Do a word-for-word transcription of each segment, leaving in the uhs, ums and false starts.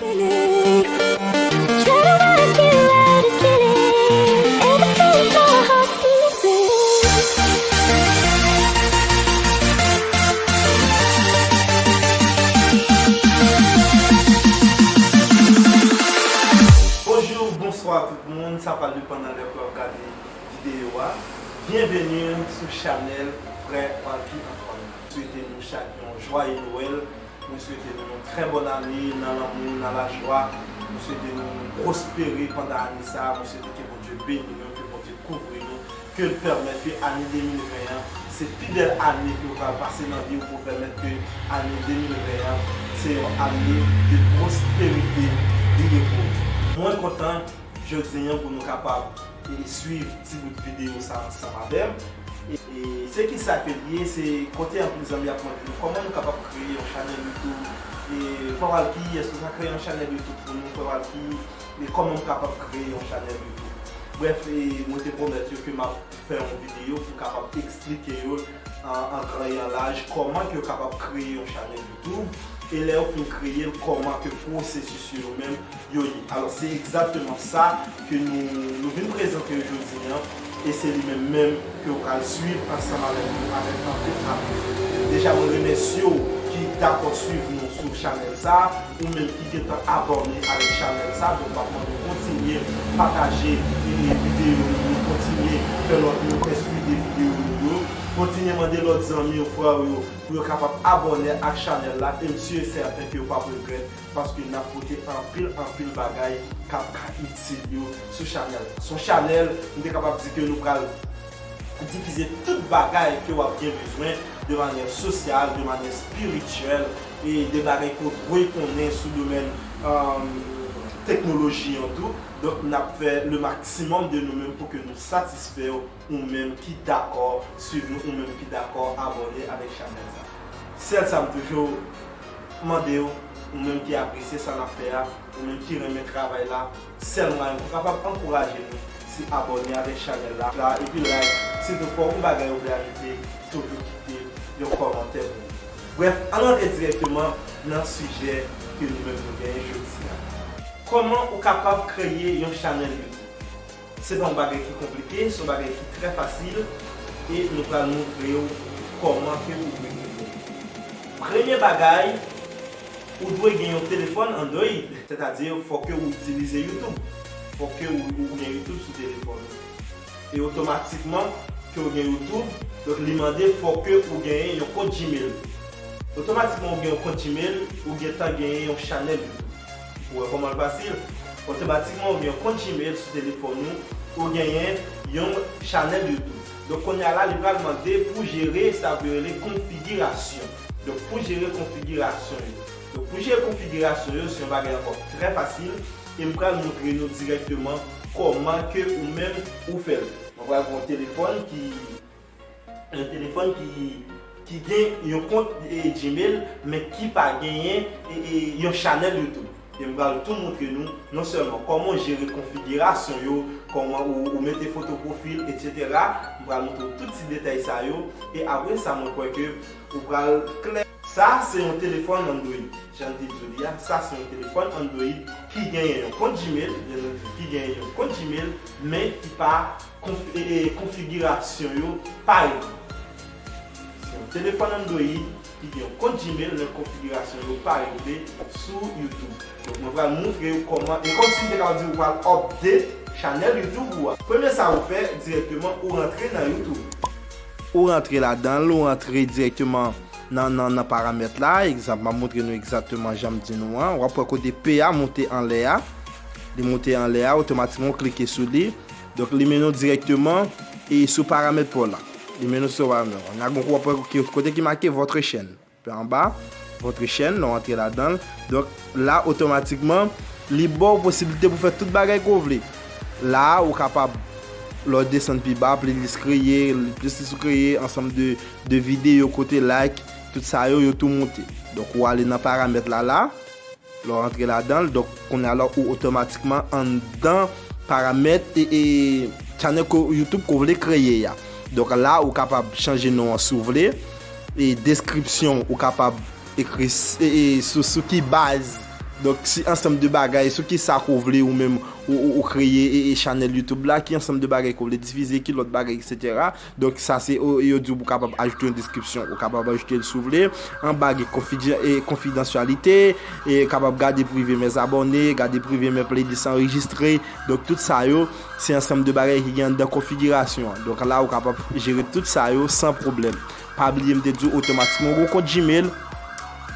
Try to work it out, it's killing. Everything so hard to be free. Bonjou, bonswa tout moun, sa pral depann nan lè ke w ap gade videyo a. Byenveni sou chanèl Frè Walky Antoine. Swete nou chak yon jwaye Nwèl. Mwen swete nou yon trè bòn ane nan lanmou, nan lajwa. Mwen swete nou pwospere pandan ane sa a. Mwen swete ke Bondye beni nou, ke Bondye kouvri nou, ke l pèmèt ke ane de mil ven an se pi bèl ane ke w pral pase nan vi w, pou pèmèt ke ane de mil ven an se yon ane de pwosperite li ye pou ou. Mwen kontan jodi an pou nou kapab e swiv ti bout videyo sa ansanm avè m. E, e se ki sa ke l ye, se kote anpil zanmi ap mande nou kòman nou kapab kreye yon chanèl YouTube. E Frè Walky, èske w ka kreye yon chanèl YouTube pou nou, Frè Walky? E kòman m kapab kreye yon chanèl YouTube? Brèf, e mwen te pwomèt yo ke m ap fè yon videyo pou m kapab eksplike yo an, an gran e an laj kòman ke yo kapab kreye yon chanèl YouTube. E lè yo fin kreye l, kòman ke pwosesis yo menm yo ye. Alò, se egzakteman sa ke nou, nou vin prezante yo jodi an, e se li menm menm ke w pral swiv ansanm avèk nou avèk anpil amou. Deja, mwen remèsye w ki dakò swiv nou sou chanèl sa a, ou menm ki gentan abòne avèk chanèl sa a, donk m ap mande w kontinye pataje e, e videyo nou yo, kontinye fè lòt moun enskri de videyo nou yo, kontinye mande lòt zanmi w, frè w yo, pou yo kapab abòne ak chanèl la, e m si e sèten ke yo p ap regrèt, paske n ap pote anpil, anpil bagay k ap ka itil yo sou chanèl. Se yon chanèl, m te kapab di ke nou pral difize tout bagay ke w ap gen bezwen de manyè sosyal, de manyè espirityèl, e de bagay ke w dwe konnen sou domèn, um, teknoloji an tou. Donk, n ap fè le maksimòm de nou menm pou ke nou satisfè w, ou menm ki dakò swiv nou, ou menm ki dakò abòne avèk chanèl sa. Sèl sa m toujou mande w, ou menm ki apresye sa n ap fè a, ou menm ki renmen travay la, sèl mwayen pou kapab ankouraje nou, se abòne avèk chanèl la, la, epi like. Si toutfwa w gen bagay ou vle ajoute, toujou kite yon kòmantè pou nou. Brèf, ann rantre dirèkteman nan sijè ke nou menm nou genyen jodi a. Kòman ou kapab kreye yon chanèl YouTube? Se pa yon bagay ki konplike, se yon bagay ki trè fasil, e nou pral montre w kòman ke ou dwe fè. Premye bagay, ou dwe gen yon telefòn Android, sètadi fò ke ou itilize YouTube, fò ke ou, ou gen YouTube sou telefòn ou. E otomatikman ke ou gen YouTube, donk li mande fò ke ou genyen yon kont Gmail. Otomatikman ou gen yon kont Gmail, ou gentan genyen yon chanèl YouTube. Ou wè kòman l fasil? Otomatikman ou gen yon kont Gmail sou telefòn ou, ou genyen yon chanèl YouTube. Donk kounye a la, li pral mande pou jere sa yo rele konfigirasyon. Donk pou jere konfigirasyon yo. Donk pou jere konfigirasyon yo, se yon bagay ankò trè fasil, e m pral montre nou dirèkteman kòman ke ou menm ou fè l. Mwen pral pran yon telefòn ki yon telefòn ki, ki gen yon kont, e, Gmail, men ki pa genyen, e, e, yon chanèl YouTube. E m pral tou montre nou, non sèlman kòman w jere konfigirasyon yo, kòman ou, ou mete foto pwofil, etsetera. M pral montre w tout ti detay sa yo. E apre sa, mwen kwè ke ou pral klè. Sa, se yon telefòn Android. Jan m te di w li a, sa, se yon telefòn Android ki genyen yon kont Gmail, byen antandi, ki genyen yon kont Gmail, men ki pa konf-, e, e, konfigirasyon yo pa regle. Se yon telefòn Android ki gen yon kont Gmail, men konfigirasyon yo pa regle sou YouTube. Donk, mwen pral montre w kòman, e kòmsi m te ka di w pral update chanèl YouTube ou a. Premye sa ou fè, dirèkteman, ou rantre nan YouTube. Ou rantre ladan l, ou rantre dirèkteman nan, nan, nan paramèt la. Egzanp, m ap montre nou egzakteman jan m di nou an. W ap wè kote P a monte anlè a. Li monte anlè a, otomatikman ou klike sou li. Donk, li mennen w dirèkteman e sou paramèt pa w la. Li mennen w sou paramèt. N a gon kou w ap wè kote ki make Votre chaîne. Pi anba, Votre chaîne, lè w antre ladan l. Donk, la, otomatikman, li ba w posiblite pou fè tout bagay ke w vle. La, ou kapab, lè w desann pi ba, playlist kreye, playlist ou kreye, ansanm de, de videyo kote like, tout sa yo, yo tou monte. Donk, ou ale nan paramèt la, la. Lè w rantre ladan l, donk, kounye a la, ou otomatikman anndan paramèt e, e channel ke YouTube ke w vle kreye a. Donk, la, ou kapab chanje non an si w vle. E deskripsyon, ou kapab ekri s-, e, e sou, sou ki baz Donk, si ansanm de bagay, sou ki sa ke w vle ou menm ou, ou, ou kreye e, e chanèl YouTube la, ki ansanm de bagay ke w vle difize, ki lòt bagay, etsetera. Donk, sa se, o, yo di w pou w kapab ajoute yon deskripsyon, ou kapab ajoute l si w vle. Anba gen konfidi-, e, konfidansyalite, e kapab gade prive mes abonnés, gade prive mes playlists enregistrés. Donk, tout sa yo, se ansanm de bagay ki gen anndan konfigirasyon an. Donk, la, ou kapab jere tout sa yo san pwoblèm. Pa bliye m te di w otomatikman ou gon kont Gmail,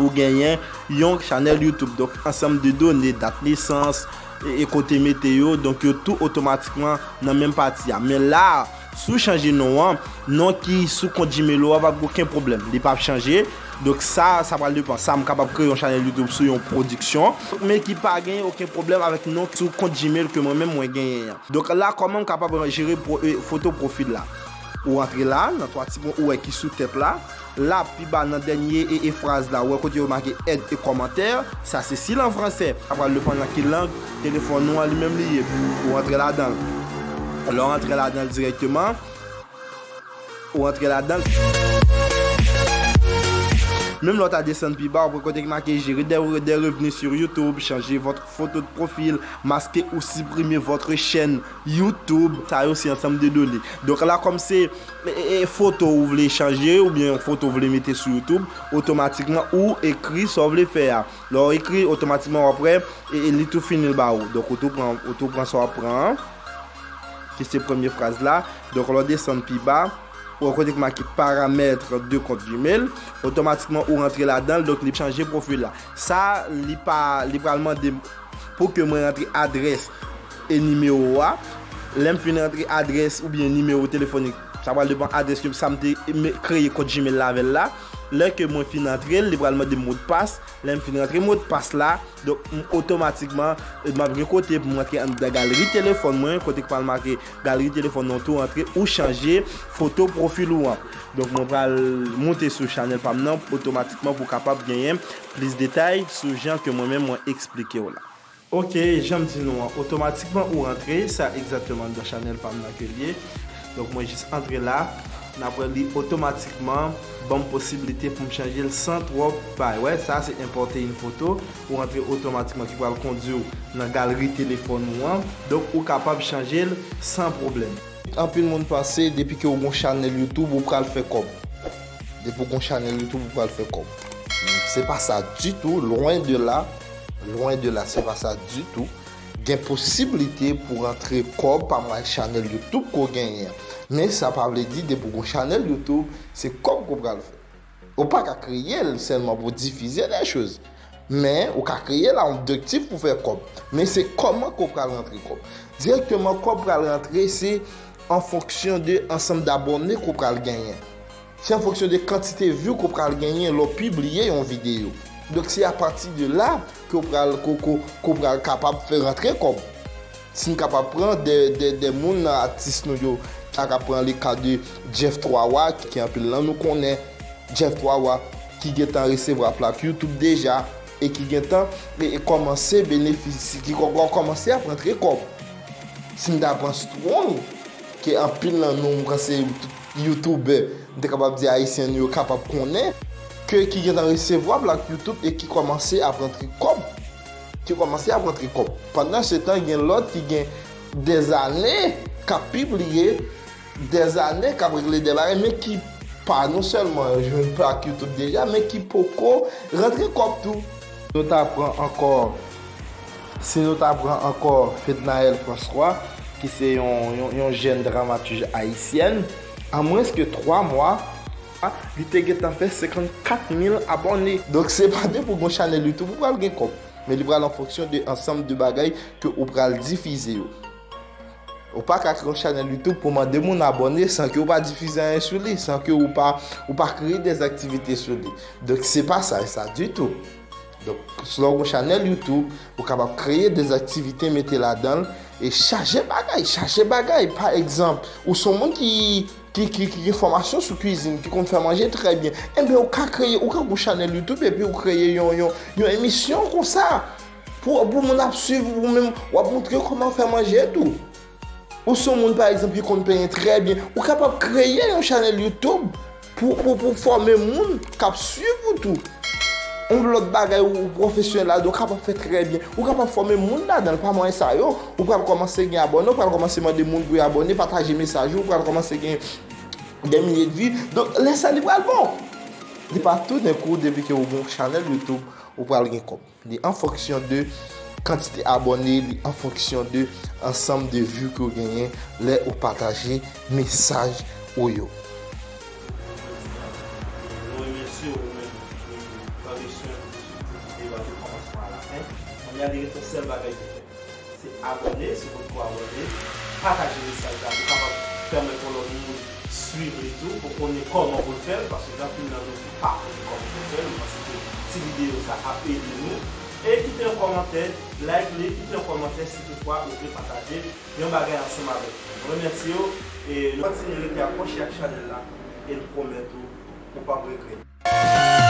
ou genyen yon chanèl YouTube. Donk, ansanm de done, dat nesans, e, e kote mete yo, donk yo tou otomatikman nan menm pati a. Men la, si w chanje non an, non ki sou kont Gmail ou a p ap gen okenn pwoblèm. Li p ap chanje. Donk sa, sa pral depann. Sa m kapab kreye yon chanèl YouTube sou yon pwodiksyon, men ki pa genyen okenn pwoblèm avèk non sou kont Gmail ke mwen menm mwen genyen an. Donk la, kòman m kapab jere pwo-, e, foto pwofil la? Ou antre la, nan twa ti pwen ou wè ki sou tèt la. La, pi ba nan dènye e, e fraz la, ou wè kote yo make èd e kòmantè. Sa se si l an fransè. Sa pral depann nan ki lang telefòn ou an li menm li ye. Ou antre ladan l. Lè w antre ladan l dirèkteman, ou antre ladan l. Menm lè w ta desann pi ba, ou wè kote ki make gérer des, des revenus sur YouTube, changer votre photo de profil, masquer ou supprimer votre chaîne YouTube, sa yo se ansanm de done. Donk la, kòm se, e, e, e, foto ou vle chanje, oubyen yon foto ou vle mete sou YouTube, otomatikman ou ekri sa w vle fè a. Lè w ekri, otomatikman w ap wè, e, e li tou fini l ba ou. Donk ou tou pran, ou tou pran sa w ap pran an, ki se premye fraz la. Donk lè w desann pi ba, ou wè kote ki make paramètres de compte Gmail, otomatikman ou rantre ladan l, donk li chanje pwofil la. Sa, li pa, li pral mande m pou ke mwen rantre adrès e nimewo a. Lè m fin rantre adrès oubyen nimewo telefonik, sa pral depann adrès ke sa m te me-, kreye kont Gmail la avè l la. Lè ke mwen fin antre l, li pral mande m modpas. Lè m fin rantre modpas la, donk m otomatikman, e, m ap gen kote pou m rantre anndan galri telefòn mwen, kote k pral make galri telefòn nan, tou rantre ou chanje foto pwofil ou an. Donk mwen pral moute sou chanèl pa m nan otomatikman pou w kapab genyen plis detay sou jan ke mwen menm mwen eksplike w la. Ok, jan m di nou an, otomatikman ou rantre, sa egzakteman anndan chanèl pa m nan ke l ye. Donk mwen jis antre la, n ap wè li otomatikman ban m posiblite pou m chanje l san twòp bay. Wè, sa se enpòte yon foto, ou rantre otomatikman ki pral kondui w nan galri telefòn ou an. Donk ou kapab chanje l san pwoblèm. Anpil moun panse depi ke w gon chanèl YouTube, ou pral fè kòb. Depi w gon chanèl YouTube, ou pral fè kòb. Se pa sa ditou, lwen de la. Lwen de la, se pa sa ditou. Gen posiblite pou rantre kòb pa mwayen chanèl YouTube ke w genyen an. Men sa pa vle di depi w gon chanèl YouTube, se kòb ke w pral fè. Ou pa ka kreye l sèlman pou difize de choz. Men, ou ka kreye l a objektif pou fè kòb. Men se kòman ke w pral rantre kòb. Dirèkteman, kòb pral rantre, se an fonksyon de ansanm dabòne ke w pral genyen. Se an fonksyon de kantite view ke w pral genyen lè w pibliye yon videyo. Donk, se apati de la ke w pral, ke, ke, ke w pral kapab fè rantre kòb. Si n kapab pran de, de, de moun nan atis nou yo, n ta ka pran le ka de Jeff Twawa, ki anpil nan nou konnen. Jeff Twawa, ki gentan resevwa plak YouTube deja, e ki gentan, e, e kòmanse benefisye, ki kò-, kò-, kòmanse ap rantre kòb. Si n ta pran Strong, ke anpil nan nou, m panse tout youtubè, m te kapab di ayisyen nou yo kapab konnen, ke ki gentan resevwa plak YouTube e ki kòmanse ap rantre kòb. Ki kòmanse ap rantre kòb. Pandan se tan, gen lòt ki gen dèzane k ap pibliye, dèzane k ap regle de bagay, men ki pa non sèlman jwenn plak YouTube deja, men ki poko rantre kòb tou. Nou ta pran ankò, si nou ta pran ankò Fednaelle François, ki se yon, yon, yon jèn dramatij ayisyèn, an mwens ke twa mwa, li te gentan fè senkannkat mil abòne. Donk, se pa depi w gon chanèl YouTube ou pral gen kòb, men li pral an fonksyon de ansanm de bagay ke ou pral difize yo. Ou pa ka kreye yon chanèl YouTube pou mande moun abòne san ke ou pa difize anyen sou li, san ke ou pa, ou pa kreye de aktivite sou li. Donk, se pa sa, sa ditou. Donk, si w gon chanèl YouTube, ou kapab kreye de aktivite, mete ladan l, e chaje bagay, chaje bagay. Pa egzanp, ou se yon moun ki, ki, ki, ki gen fòmasyon sou kwizin, ki konn fè manje trè byen, enben, ou ka kreye, ou ka gon chanèl YouTube, epi ou kreye yon, yon, yon emisyon konsa. Pou, pou moun ap swiv ou, ou menm, w ap montre kòman fè manje tou. Ou se yon moun, pa egzanp, ki konn penyen trè byen, ou kapab kreye yon chanèl YouTube pou, pou, pou fòme moun k ap swiv ou tou. yon lòt bagay ou, ou pwofesyonèl ladan, ou kapab fè trè byen. Ou kapab fòme moun ladan l pa mwayen sa yo. Ou pral kòmanse gen abòne, ou pral kòmanse mande moun pou yo abòne, pataje mesaj ou, ou pral kòmanse gen dè milye de vi. Donk, lè sa li pral bon. Li pa toudenkou, depi ke ou gen yon chanèl YouTube, ou pral gen kòb. Li an fonksyon de kantite abòne, li an fonksyon de ansanm de vi ke w genyen lè ou pataje mesaj ou yo. Nou remèsye w, ou menm ki pran swen pou swiv tout videyo a de kòmansman a lafen. Kounye a, li rete yon sèl bagay pou fè. Se abòne, si w potko abòne, pataje mesaj la pou kapab pèmèt yon lòt moun swiv li tou, pou konnen kòman pou l fè l, paske gen anpil nan nou ki pa konnen kòman pou l fè l. Mwen panse ke ti videyo sa ap ede nou. E kite yon kòmantè, like li, kite yon kòmantè si toutfwa ou vle pataje yon bagay ansanm avèk nou. Mwen remèsye w, e nou kontinye rete akwoche ak chanèl la, e n pwomèt ou, ou p ap regrèt.